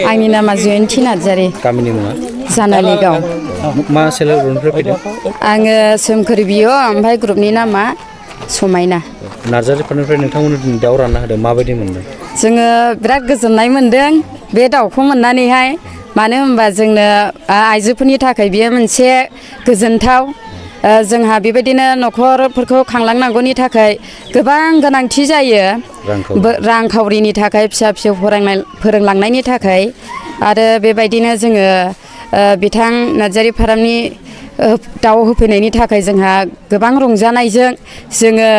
आंनि नामा जयन्ती नार्जारि गामिनि मुङा जानालिगाव मा सेल्फ हेल्प ग्रुपनिफ्राय फैदों आङो सोमखोर बियो ओमफ्राय ग्रुपनि नामा समायना नार्जारि फार्मनिफ्राय नोंथांमोननो दिनै दाउ रानना होदों माबायदि मोनदों जोङो बिराद गोजोननाय मोन्दों बे दाउखौ मोननानैहाय मानो होनबा जोंनो आइजोफोरनि थाखाय बियो मोनसे गोजोनथाव जोंहा बेबायदिनो न'खरफोरखौ खांलांनांगौनि थाखाय गोबां गोनांथि जायो रांखावरिनि थाखाय फिसा फिसौ फोरोंलांनायनि थाखाय आरो बेबायदिनो जोङो बिथां नार्जारि फार्मनि दाउ होफैनायनि थाखाय जोंहा गोबां रंजानायजों जोङो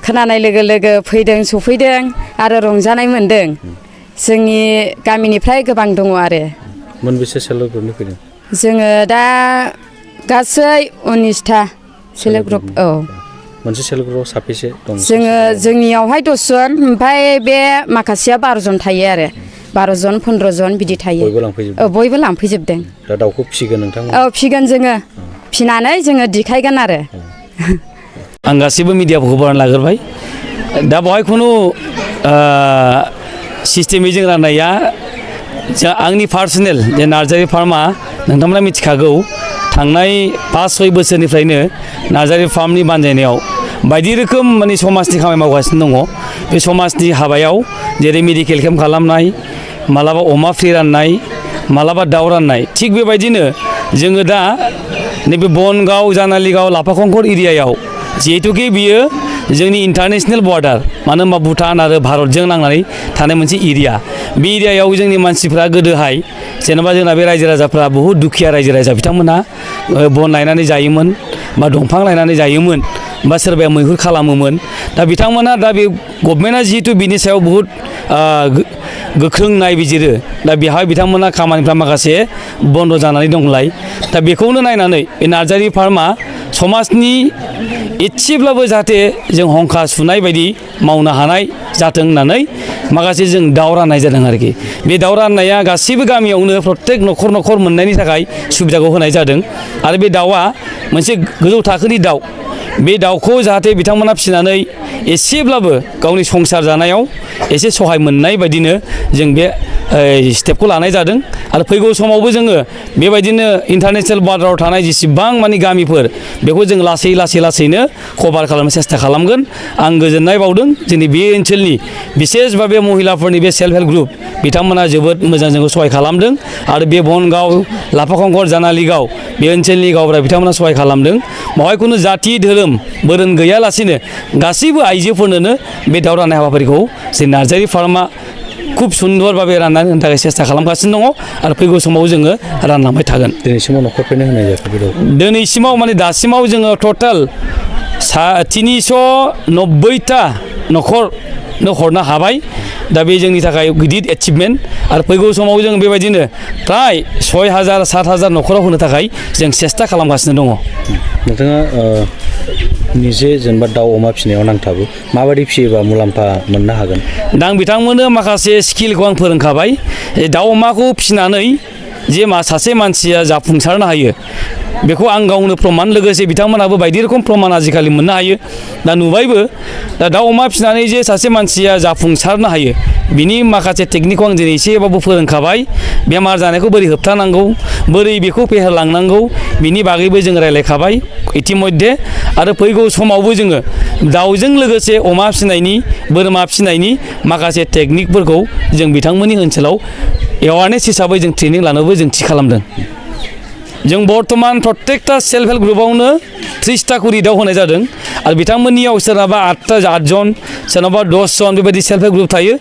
खोनानाय लोगो लोगो फैदों सफैदों आरो रंजानाय मोन्दों जोंनि गामिनिफ्राय गोबां दङ आरो मोनबेसे सेल्फ हेल्प ग्रुपनि फैदों जोङो दा गासै 19टा सेल्फ हेल्प ग्रुप मोनसे सेल्फ हेल्प ग्रुपआव साबेसे दं जोङो जोंनियावहाय 10 जन ओमफ्राय बे माखासेया 12 जन थायो आरो 12 जन 15 जन बिदि थायो बयबो लांफैजोबदों दा दाउखौ फिसिगोन नोंथांमोन फिगोन जोङो फिनानै जोङो दिखायगोन आरो आं गासिबो मिडियाफोरखौ बरायना लाग्रोबाय दा बेवहाय खुनु सिस्टेमै जों राननाया आंनि पार्सनेल जे नार्जारि फार्मा नोंथांमोना मिथिखागौ थांनाय 5-6 बोसोरनिफ्रायनो नार्जारि फार्मनि बानजायनायाव बायदि रोखोम माने समाजनि खामानि मावगासिनो दङ बे समाजनि हाबायाव जेरै मेडिकेल केम्प खालामनाय मालाबा अमा फ्रि राननाय मालाबा दाउ राननाय थिग बेबायदिनो जोङो दा नैबे बनगाव जानालिगाव लाफाखंखर एरियायाव जिहेतुकि बियो जोंनि इन्टारनेशनेल बर्डार मानो होनबा भुटान आरो भारतजों नांनानै थानाय मोनसे एरिया बे एरियायाव जोंनि मानसिफ्रा गोदोहाय जेनेबा जोंना बे रायजो राजाफ्रा बहुद दुखिया रायजो राजा बिथांमोना बन लायनानै जायोमोन बा दंफां लायनानै जायोमोन बा सोरबाया मैहुर खालामोमोन दा बिथांमोना दा बे गभर्नमेन्टआ जिहेतु बिनि सायाव बहुद गोख्रों नायबिजिरो दा बेवहाय बिथांमोना खामानिफ्रा माखासे बन्द जानानै दंलाय दा बेखौनो नायनानै बे नार्जारि फार्मा समाजनि एसेब्लाबो जाहाथे जों हंखा सुनाय बायदि मावनो हानाय जाथों होननानै माखासे जों दाउ राननाय जादों आरोखि बे दाउ राननाया गासैबो गामियावनो प्रत्येक न'खर न'खर मोननायनि थाखाय सुबिदाखौ होनाय जादों आरो बे दाउआ मोनसे गोजौ थाखोनि दाउ बे दाउखौ जाहाथे बिथांमोना फिसिनानै एसेब्लाबो गावनि संसार जानायाव एसे सहाय मोननाय बायदिनो जों बे स्टेपखौ लानाय जादों आरो फैगौ समावबो जोङो बेबायदिनो इन्टारनेशनेल बर्डाराव थानाय जेसेबां मानि गामिफोर बेखौ जों लासैनो कभार खालामनो सेस्था खालामगोन आं गोजोननाय बावदों जोंनि बे ओनसोलनि बिसेसबा बे महिलाफोरनि बे सेल्फ हेल्प ग्रुप बिथांमोना जोबोद मोजां जोंखौ सहाय खालामदों आरो बे बनगाव लाफाखंखर जानालिगाव बे ओनसोलनि गावब्रा बिथांमोना सहाय खालामदों बेवहाय खुनु जाथि धोरोम बोरोन गैयालासिनो गासैबो आइजोफोरनोनो बे दाउ राननाय हाबाफारिखौ जों नार्जारि फार्मा खुब सुन्दरभाबै राननानै होनो थाखाय सेस्था खालामगासिनो दङ आरो फैगौ समाव जोङो रानलांबाय थागोन दिनैसिमाव न'खरफोरनो होनाय जायाखै बे दाउखौ दिनैसिमाव माने दासिमाव जोङो टटेल 390टा न'खरनो हरनो हाबाय दा बे जोंनि थाखाय गिदिर एचिभमेन्ट आरो फैगौ समाव जों बेबायदिनो फ्राय 6,000-7,000 न'खराव होनो थाखाय जों सेस्था खालामगासिनो दङ नोंथाङा निजे जेनेबा दाउ अमा फिसिनायाव नांथाबो माबायदि फिसियोबा मुलाम्फा मोननो हागोन दा आं बिथांमोननो माखासे स्किलखौ आं फोरोंखाबाय दाउ अमाखौ फिसिनानै जे सासे मानसिया जाफुंसारनो हायो बेखौ आं गावनो प्रमान लोगोसे बिथांमोनाबो बायदि रोखोम प्रमान आजिखालि मोननो हायो दा नुबायबो दा दाउ अमा फिसिनानै जे सासे मानसिया जाफुंसारनो हायो बिनि माखासे टेकनिकखौ आं दिनै एसेबाबो फोरोंखाबाय बेमार जानायखौ बोरै होबथानांगौ बोरै बेखौ फेहेरलांनांगौ बिनि बागैबो जों रायज्लायखाबाय इतिमध्ये आरो फैगौ समावबो जोङो दाउजों लोगोसे अमा फिसिनायनि बोरमा फिसिनायनि माखासे टेकनिकफोरखौ जों बिथांमोननि ओनसोलाव एवारनेस हिसाबै जों ट्रेनिं लानोबो जों थि खालामदों जों बर्तमान प्रत्येकटा सेल्फ हेल्प ग्रुपआवनो 30टा करि दाउ होनाय जादों आरो बिथांमोननियाव सोरनाबा 8 जन सोरनाबा 10 जन बेबायदि सेल्फ हेल्प ग्रुप थायो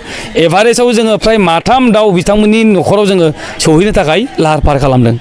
एभारेजाव जोङो फ्राय 3 दाउ बिथांमोननि न'खराव जोङो सौहैनो थाखाय लाहार फाहार खालामदों